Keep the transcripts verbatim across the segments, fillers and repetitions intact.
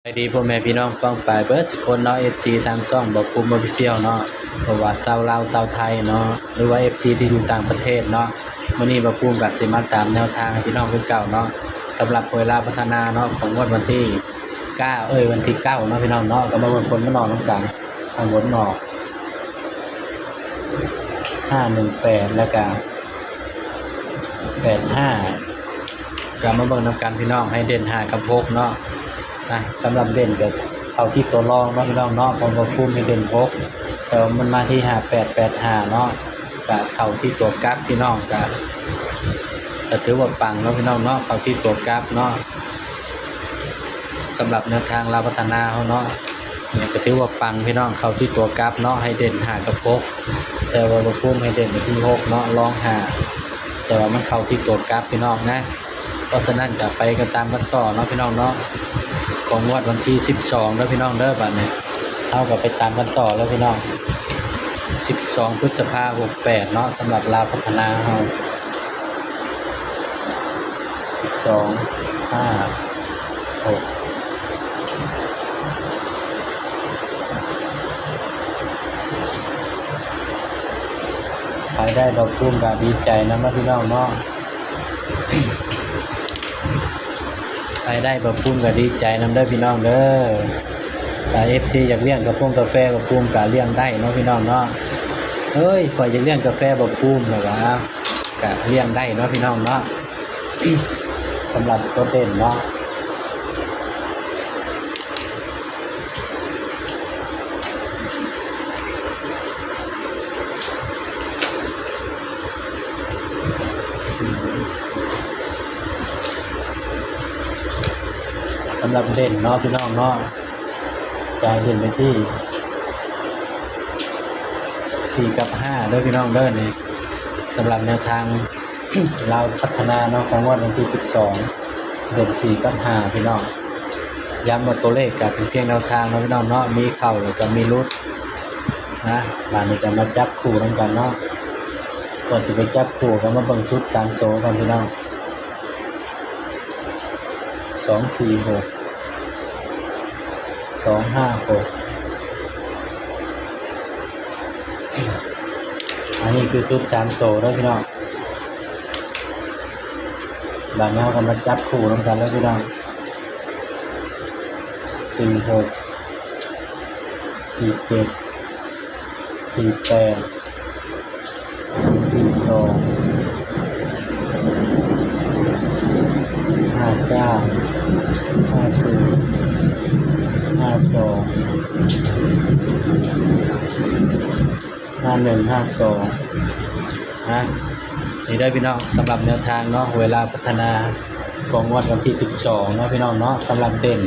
สวัสดีพ่อแม่พี่น้องป้องปายเบิดสุคนเนาะ เอฟซี ทางช่องบ่าวภูมิ Official เนาะ บ่ว่าชาวลาวชาวไทยเนาะ หรือว่า เอฟซี ที่อยู่ต่างประเทศเนาะ มื้อนี้บ่าวภูมิก็สิมาตามแนวทางให้พี่น้องคือเก่าเนาะ สำหรับหวยลาวพัฒนาเนาะ ของงวดวันที่เก้า เอ้ย วันที่เก้าเนาะพี่น้องเนาะ ก็มาเบิ่งผลมันออกนำกัน ข้างบนออก ห้าหนึ่งแปด แล้วก็ แปดห้า ก็มาเบิ่งนำกันพี่น้อง ให้เด่นห้ากับหกเนาะ อ่ะ สำหรับเด่นก็เข้าที่ตัวรองเนาะพี่น้องเนาะ เพราะว่าบ่าวภูมิให้เด่นหก แต่ว่ามันมาที่ห้าแปดแปดห้าเนาะ ก็เข้าที่ตัวกลับพี่น้อง ก็ ก็ถือว่าปังเนาะพี่น้องเนาะ เข้าที่ตัวกลับเนาะ สำหรับแนวทางลาวพัฒนาเฮาเนาะ เนี่ยก็ถือว่าปังพี่น้อง เข้าที่ตัวกลับเนาะ ให้เด่นห้ากับหก แต่ว่าบ่าวภูมิให้เด่นไปที่หกเนาะ รองห้า แต่ว่ามันเข้าที่ตัวกลับพี่น้องนะ เพราะฉะนั้นก็ไปกันตามกันต่อเนาะพี่น้องเนาะ ของงวดวันที่สิบสองเด้อพี่น้องเด้อ บัดนี้เฮาก็ไปตามกันต่อแล้วพี่น้อง สิบสอง พฤษภา หกแปด เนาะ สำหรับลาวพัฒนาเฮา สิบสอง ห้า หก ใครได้บ่าวภูมิก็ดีใจนำนะพี่น้องเนาะ ใครได้บ่าวภูมิก็ดีใจนำเด้อพี่น้องเด้อ ถ้า เอฟซี อยากเลี้ยงกาแฟ กาแฟบ่าวภูมิก็เลี้ยงได้เนาะพี่น้องเนาะ เอ้ย ข้อยอยากเลี้ยงกาแฟบ่าวภูมิ แล้วก็ ก็เลี้ยงได้เนาะพี่น้องเนาะ สำหรับตัวเด่นเนาะ สำหรับเด่นเนาะพี่น้องเนาะ จะเด่นไปที่ สี่ กับ ห้า เด้อพี่น้องเด้อ นี่ สำหรับแนวทาง ลาวพัฒนาเนาะ ของงวดวันที่สิบสอง เด่น สี่ กับ ห้า พี่น้อง ย้ำว่าตัวเลขก็เป็นเพียงแนวทางเนาะพี่น้องเนาะ มีเข้าแล้วก็มีหลุดนะ บัดนี้ก็มาจับคู่นำกันเนาะ ก่อนสิไปจับคู่ก็มาเบิ่งชุดสามตัวก่อนพี่น้อง สองสี่หก สองห้าหก อันนี้คือชุดสามตัวเด้อพี่น้อง บัดนี้เฮาก็มาจับคู่นำกันแล้วพี่น้อง สี่หก สี่เจ็ด สี่แปด สี่สอง ห้าเก้า ห้าศูนย์ ห้าสอง ห้าหนึ่ง ห้าสอง นะ นี่เด้อพี่น้อง สำหรับแนวทางเนาะ หวยลาวพัฒนา ของงวดวันที่สิบสองเนาะพี่น้องเนาะ สำหรับเด่น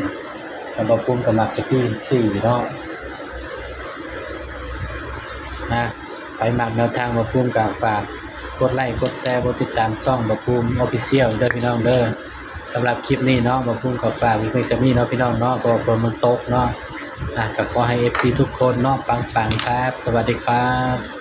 แล้วก็ภูมิก็มักไปที่สี่เนาะ นะ ไปมักแนวทางบ่าวภูมิก็ฝากกดไลค์ กดแชร์ กดติดตามช่องบ่าวภูมิ Official เด้อพี่น้องเด้อ สำหรับคลิปนี้เนาะ บ่าวภูมิก็ฝากไว้เพียงส่ำนี้เนาะพี่น้องเนาะ เพราะว่าฝนมันตกเนาะ อ่ะ ก็ขอให้ เอฟซี ทุกคนเนาะ ปังๆ ครับ สวัสดีครับ